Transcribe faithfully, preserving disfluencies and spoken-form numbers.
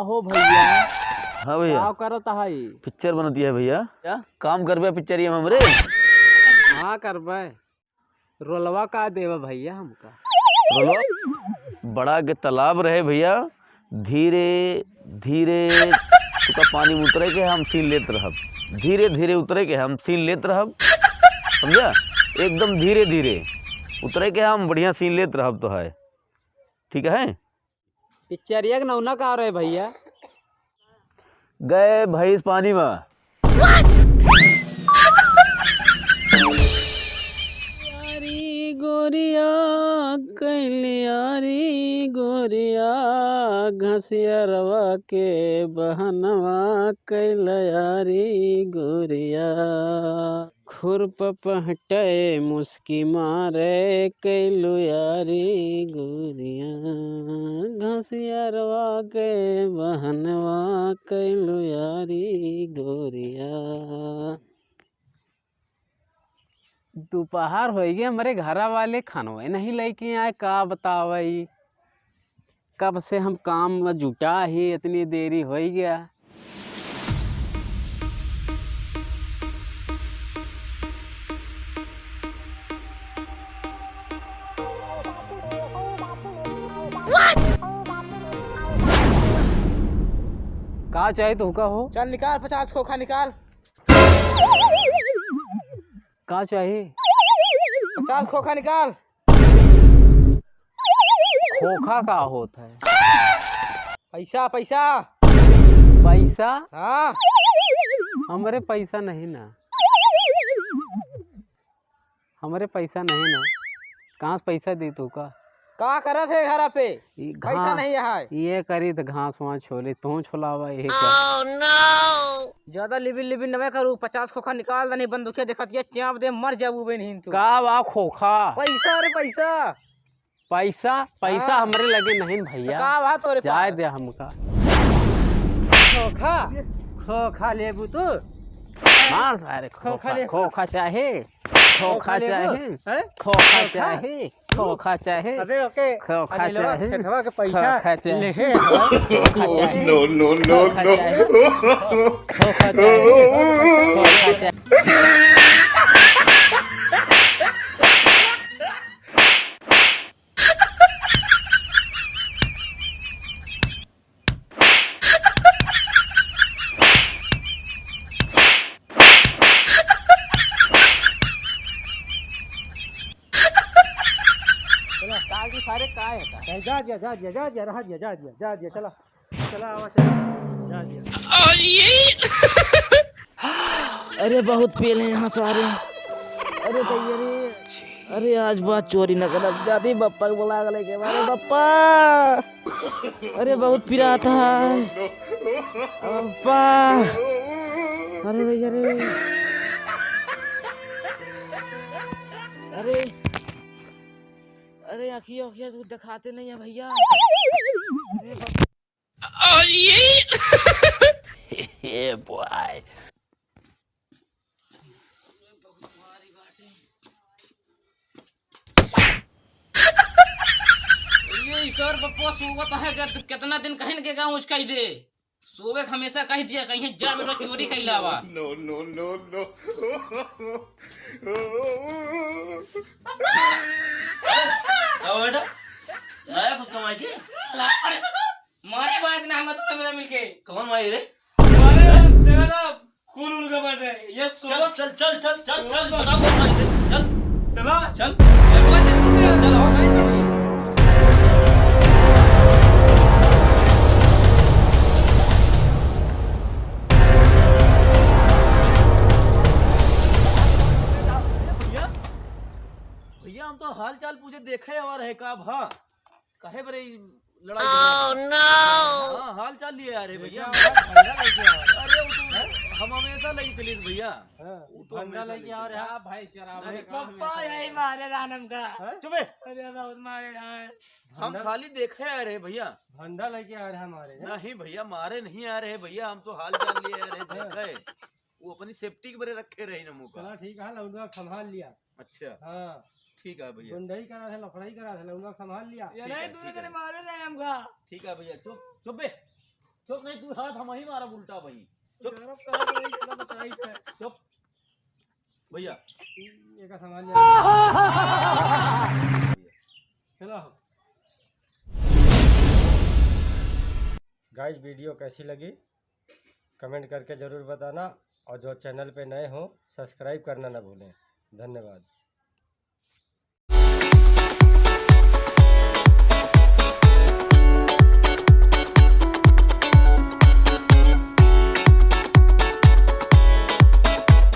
हो भैया। हाँ भैया। का करत है? पिक्चर बनती है भैया। क्या? काम करबे पिक्चरिया में हमरे? हाँ करबे। रोलवा का देवा भैया हमका? रोलवा बड़ा के तालाब रहे भैया, धीरे धीरे तुका पानी में उतरे के हम सीन लेत रहब, धीरे धीरे उतरे के हम सीन लेत रहब, समझा? एकदम धीरे धीरे उतरे के हम बढ़िया सीन लेत रहब तो है, ठीक है? पिक्चरिया के नौना का रहे भैया? गए भैंस पानी में। यारी गोरिया कैल यारी गोरिया, घसियरवा के बहनवा कैल यारी गोरिया। खुरप पहटे मुस्की मारे कैलू यारी गोरिया, घसियरवा के बहनवा कैलू यारी गोरिया। दोपहर होइ गए, हमरे घरा वाले खानवे नहीं लेके आए, का बतावई। कब से हम काम में जुटा ही, इतनी देरी होइ गया। का चाही तुहका हो? चल निकाल, पचास खोखा निकाल। का चाही? पचास खोखा निकाल। खोखा का होत है? पैसा, पैसा। पैसा? हाँ। हमरे पैसा नहीं ना। हमरे पैसा नहीं ना। कहाँ से पैसा दी तू का? का करत है घरा पे? ई पैसा घा-, नहीं है। ये करी त घास वास छोले, तू छोलावा यही का। ज्यादा लिबिन लिबिन नवे करू, पचास खोखा निकाल दे, नहीं बंदूकिया देखत ये चाप दे, मर जाबू बे नहीं तू। का बा खोखा? पैसा रे पैसा। पैसा, पैसा हाँ। हमरे लगे नहीं तो भैया। का बा तोरे जाए पास? दे हमका। खोखा, खोखा लेबू तू? मार सारे खोखा खोखा, लेबू? खोखा चाहे, खोखा खोखा लेबू? चाहे, हैं? खोखा खोखा? चाहे, खोखा चाहे, अबे ओके, खोखा अबे लो, चाहे, सेठवा के पैसा खोखा चाहे। लेहे। खोखा चाहे। No, no, no, खोखा no। चाहे। खोखा चाहे। खोखा चाहे। चला। काल की सारे का है का? जा दिया, जा दिया, जा दिया, रहा दिया, जा दिया, जा दिया, चला। चला, आवा, चला। जा दिया। अरे, बहुत पेल है यहाँ सारे। अरे, भैया रे। अरे, आज बात चोरी न करब। जाती बप्पा के बुला के लेके। अरे, बप्पा। अरे, बहुत पिरात है। बप्पा। अरे, भैया रे। अरे। अरे, अखिया, अखिया, तू दिखाते नहीं है, भैया। अरे, बप्पा। और ये ये बॉय। ये सर बप्पो सोवत है, कितना दिन कहीं के गाँव उचकाई दे। सोवे के हमेशा कह दिया, कहीं जा बेटा चोरी कइला बा। No, no, no, no। आओ बेटा, आया कुछ कमाई के? ला, अरे ससुर, मारे बाद ना हम तो मेरा मिलके। कौन मारी रे? मारे तेरा खून उनका बाटे। ये सो- चलो, चल, चल, चल, चल, चल, बताओ कौन मारी थे, चल। चला। चल। चल, आओ, नहीं तो नहीं। भैया, भैया, हम तो हाल चाल पूछे देखे आवा रहे का भा? काहे बरे ई लड़ाई झगड़ा? Oh, no! हाँ, हाल चाल लिए आ रहे भैया। भैया, हम झंडा लेके आ रहे हैं। अरे, वो तो हैं? हम हमेशा लेके चलित भैया। हाँ, वो तो झंडा हमेशा लेके लेके आ रहे हैं। हाँ, भाई, चरावे अरे, का पप्पा हमेशा यही लेके मारे रानम का। हैं? चुप है। अरे, बहुत मारे रहा है। हम झंडा खाली देखे आ रहे भैया। झंडा लेके आ रहे हमारे, हैं? नहीं भैया, मारे नहीं आ रहे भैया, हम तो हाल चाल लिए आ रहे, हाँ। देखे। वो अपनी safety के बरे रखे रही ना मुका। चला ठीक है, लौंडवा संभाल लिया। अच्छा। हाँ। ठीक है भैया। गुंडई करा थे, लफड़ई करा थे, लौंडवा संभाल लिया। ये ठीक नहीं, है, तूने ठीक है। मारे रहे हमका। ठीक है भैया, चुप, चुप बे। चुप नहीं, तू हाथ हम ही मारा उल्टा भाई। चुप। चुप भैया। चलो। गाइस, वीडियो कैसी लगी, कमेंट करके ज़रूर बताना, और जो चैनल पे नए हो, सब्सक्राइब करना ना भूलें। धन्यवाद।